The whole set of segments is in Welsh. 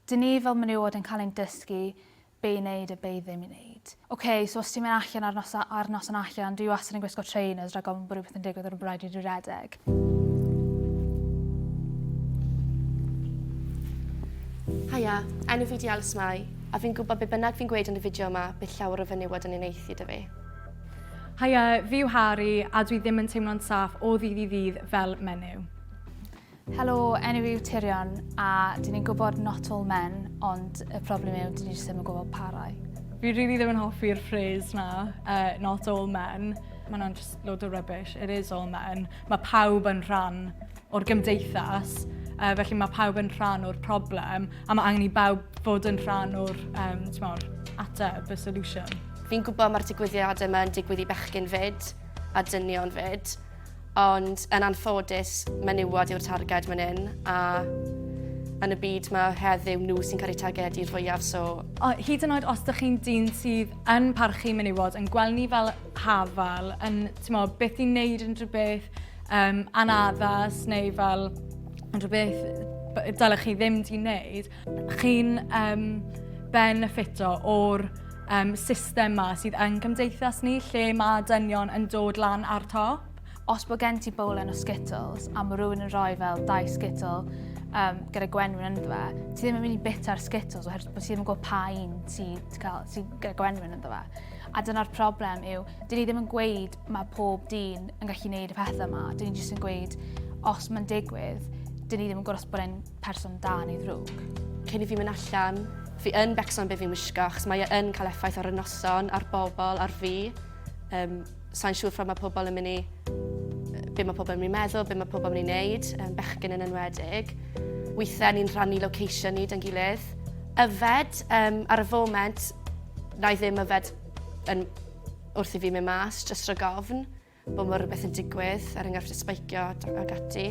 Dyn ni fel menywod yn cael ein dysgu be i wneud a be i ddim i wneud. Ok, so os ti'n mynd allan ar, nos, ar noson allan, dwi wastad yn gwisgo trainers rhag ofn bod rhywbeth yn digwydd ar y rhaid i fi redeg. Haia, enw fi di Alys Mai, a fi'n gwybod be bynnag fi'n gweud yn y fideo yma, bydd llawer o fenywod yn uniaethu 'da fi. Haia, fi yw Harry a dwi ddim yn teimlo'n saff o ddydd i ddydd fel menyw. Helo, enw fi yw Tirion a dyn ni'n gwybod not all men, ond y problem yw dyn ni jyst ddim yn gwybod pa rai. Fi really ddim yn hoffi'r phrase na, uh, not all men. Mae hwnna'n just load o rubbish. It is all men. Mae pawb yn rhan o'r gymdeithas, uh, felly mae pawb yn rhan o'r problem, a mae angen i bawb fod yn rhan o'r um, mor, ateb, y solution. Fi'n gwybod mae'r digwyddiadau yma yn digwydd i bechgyn fyd, a dynion fyd, ond yn anffodus, menywod yw'r targed fan hyn, a yn y byd mae heddiw nhw sy'n cael eu targedu'r fwyaf, so... O, hyd yn oed os ydych chi'n dyn sydd yn parchu menywod, yn gweld ni fel hafal, yn, ti'n mo, beth i'n neud unrhyw beth, um, anaddas neu fel unrhyw beth dylech chi ddim di wneud, chi'n um, benefito o'r um, system ma sydd yn cymdeithas ni lle mae dynion yn dod lan ar top. Os bod gen ti bowlen o Skittles a mae rhywun yn rhoi fel dau Skittle um, gyda gwenwyn ynddo fe, ti ddim yn mynd i bita'r Skittles oherwydd bod ti ddim yn gwybod pa un sydd sy gyda gwenwyn ynddo fe. A dyna'r problem yw, dyn ni ddim yn gweud mae pob dyn yn gallu neud y pethau yma. Dyn ni jyst yn gweud, os mae'n digwydd, dyn ni ddim yn gwybod os bod e'n person da neu ddrwg. Cyn i fi mynd allan, fi yn becso am be fi'n wisgo, achos mae e yn cael effaith ar y noson, ar bobl, ar fi. Um, Sa'n siŵr ffordd mae pobl yn mynd i... be mae pobl yn mynd i meddwl, be mae pobl yn mynd i wneud, um, bechgyn yn enwedig. Weithiau ni'n rhannu location ni da'n gilydd. Yfed, um, ar y foment, na i ddim yfed yn wrth i fi mynd mas, jyst rhag ofn bod mae rhywbeth yn digwydd, er enghraifft y sbeicio ac ati.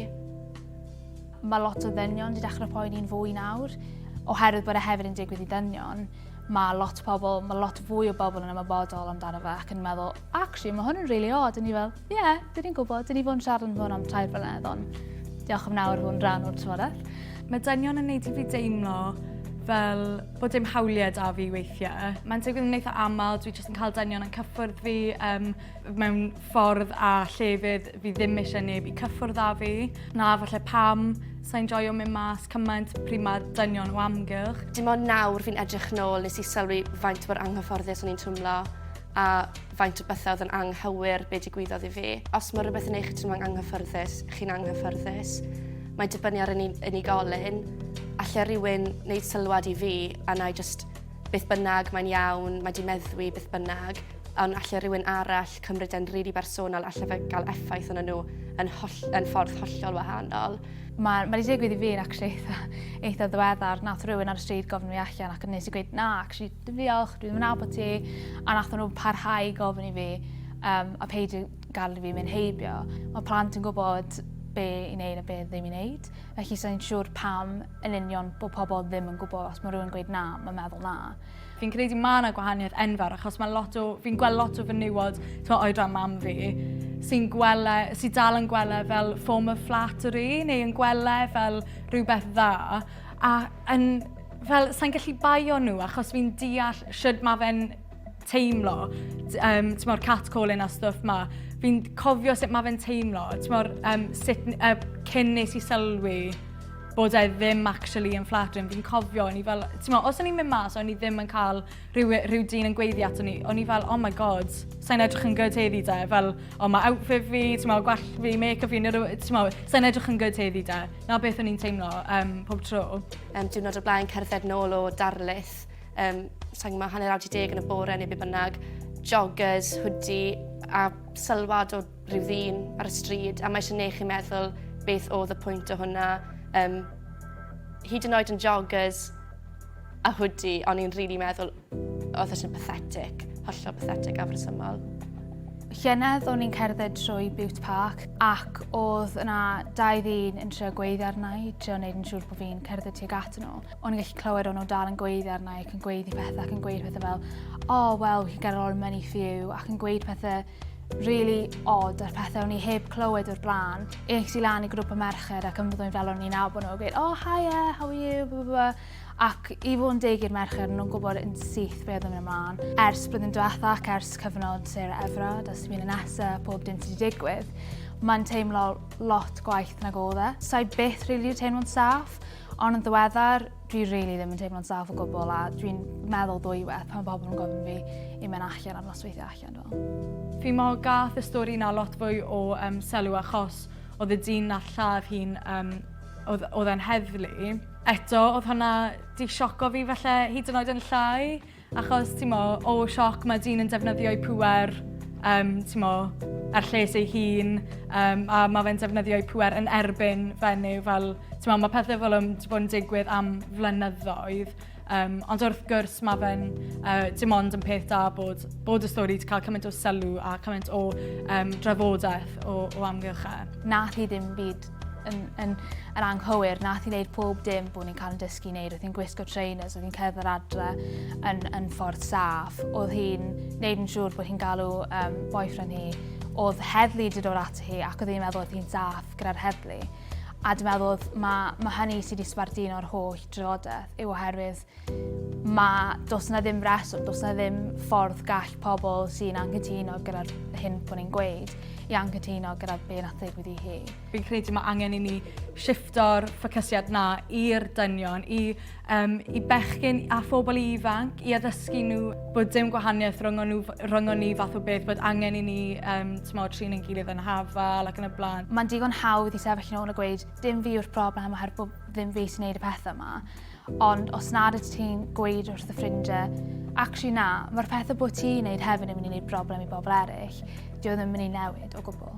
Mae lot o ddynion wedi dechrau poeni'n fwy nawr, oherwydd bod e hefyd yn digwydd i ddynion. Mae lot o pobl, mae lot fwy o bobl yn ymwybodol amdano fe ac yn meddwl, actually, mae hwn yn really odd. A ni fel, ie, yeah, dyn ni'n gwybod, dyn ni fod yn siarad am hwn am tair blynedd, ond diolch am nawr fod yn rhan o'r trafodaeth. Mae dynion yn neud i fi deimlo fel bod dim hawliau da fi weithiau. Mae'n digwydd yn eitha aml, dwi jyst yn cael dynion yn cyffwrdd fi um, mewn ffordd a llefydd fi ddim eisiau neb i cyffwrdd â fi. Na, falle pam sa'n joio mynd mas cymaint pryd mae dynion o amgylch. Dim ond nawr fi'n edrych nôl nes i sylwi faint mor anghyfforddus o'n i'n twmlo a faint o bethau oedd yn anghywir be digwyddodd i fi. Os mae rhywbeth yn eich teimlo'n anghyffyrddus, chi'n anghyffyrddus. Mae'n dibynnu ar unigolyn. Alle rhywun wneud sylwad i fi a na i just beth bynnag, mae'n iawn, mae di meddwi, beth bynnag. Ond alle rhywun arall cymryd e'n rili really bersonol, alle fe gael effaith arnyn nhw yn, holl, yn ffordd hollol wahanol. Mae ma wedi digwydd i fi yn actually eitha, eitha ddiweddar. Nath rhywun ar y stryd gofyn fi allan ac nes i gweud, na, actually, dim diolch, dwi ddim yn nabod ti. A nath nhw parhau i gofyn i fi um, a peidio gadael i fi mynd heibio. Mae plant yn gwybod be i wneud a be ddim i wneud. Felly sa'n siŵr pam yn union bod pobl ddim yn gwybod os mae rhywun yn gweud na, mae'n meddwl na. Fi'n credu mae yna gwahaniaeth enfawr achos mae lot o, fi'n gweld lot o fenywod, ti'n oedran mam fi, sy'n gwele, sy'n dal yn gwele fel form of flattery neu yn gwele fel rhywbeth dda a yn fel, sa'n gallu baio nhw achos fi'n deall shwd mae fe'n teimlo, um, ti'n mor catcalling a stwff ma. Fi'n cofio sut mae fe'n teimlo, ti'n mor, um, sut, uh, cyn nes i sylwi bod e ddim actually yn flattering. Fi'n cofio, o'n i fel, ti'n mo, os o'n i'n mynd mas, o'n i ddim yn cael rhyw, rhyw dyn yn gweiddi ato ni, o'n i fel, oh my god, sa'n edrych yn good heddi de, fel, o oh, mae outfit fi, ti'n mo, gwallt fi, make-up fi, ti'n mo, sa'n edrych yn good heddi de. Na beth o'n i'n teimlo um, pob tro. Um, diwrnod o'r blaen cerdded nôl o darlith, um, sa'n gwybod, hanner awr di deg yn y bore neu be bynnag, joggers, hoodie a sylwad o rhyw ddyn ar y stryd a mae eisiau neu chi meddwl beth oedd y pwynt o hwnna. Um, hyd yn oed yn joggers a hoodie, o'n i'n rili really meddwl oedd eisiau'n pathetic, hollol pathetic a fresymol. Llynedd o'n i'n cerdded trwy Bute Park ac oedd yna dau ddyn yn trio gweiddi arna i, trio wneud yn siŵr bod fi'n cerdded tuag at nhw. O'n i'n gallu clywed o'n nhw dal yn gweiddi arna i ac yn gweiddi pethau ac yn gweud pethau fel oh well, we can get a lot of money for you ac yn gweud pethau really odd a'r pethau o'n i heb clywed o'r blaen. Es i lan i grŵp o merched ac ymddwyn fel o'n i'n nabod nhw a gweud, oh hiya, how are you, blah, blah, blah. Ac i fod yn deg i'r merched, nhw'n gwybod yn syth be oedd yn mynd ymlaen. Ers blwyddyn diwetha ac ers cyfnod Sarah Everard a Sabina Nessa a pob dim sydd wedi digwydd, mae'n teimlo lot gwaith nag oedd e. Sa'i byth rili really teimlo'n saff, ond yn ddiweddar, dwi rili really ddim yn teimlo'n saff o gwbl a dwi'n meddwl ddwywaith pan mae pobl yn gofyn fi i mynd allan ar nosweithiau allan. Fel. Fi'n meddwl gath y stori 'na lot fwy o um, sylw achos oedd y dyn nath lladd hi'n um, oedd, oedd e'n heddlu. Eto, oedd hwnna di sioco fi falle hyd yn oed yn llai, achos ti'n mo, o sioc mae dyn yn defnyddio'i pŵer, um, ti'n mo, er lles ei hun, um, a mae fe'n defnyddio'i pŵer yn erbyn fenyw, fel, ti'n mo, mae pethau fel yn bod yn digwydd am flynyddoedd, um, ond wrth gwrs mae fe'n uh, dim ond yn peth da bod, bod y stori wedi cael cymaint o sylw a cymaint o um, drafodaeth o, o amgylch e. Nath hi ddim byd yn, yn, yn anghywir. Nath hi wneud pob dim bod ni'n cael yn dysgu wneud. Oedd hi'n gwisgo trainers, oedd hi'n cerdded adre yn, yn ffordd saff. Oedd hi'n wneud yn siŵr bod hi'n galw um, boyfriend hi. Oedd heddlu wedi dod at hi ac oedd hi'n meddwl oedd hi'n saff gyda'r heddlu. A dwi'n meddwl oedd mae, mae hynny sydd wedi sbarduno'r holl drafodaeth yw oherwydd mae, does yna ddim reswm, does yna ddim ffordd gall pobl sy'n anghytuno gyda'r hyn bod ni'n gweud i anghytuno gyda be nath ddigwydd i hi. Fi'n credu mae angen i ni shifto'r ffocysiad na i'r dynion, i, um, i bechgyn a phobl ifanc, i addysgu nhw bod dim gwahaniaeth rhwng nhw, rhwng ni fath o beth, bod angen i ni um, tmo, trin ein gilydd yn hafal ac yn y blaen. Mae'n digon hawdd i sefyll yn ôl a gweud, dim fi yw'r problem oherwydd bod ddim fi sy'n neud y pethau yma. Ond os nad ydych ti'n gweud wrth y ffrindiau, actually na, mae'r pethau bod ti'n neud hefyd yn mynd i wneud broblem i bobl eraill, dio ddim yn mynd i newid o gwbl.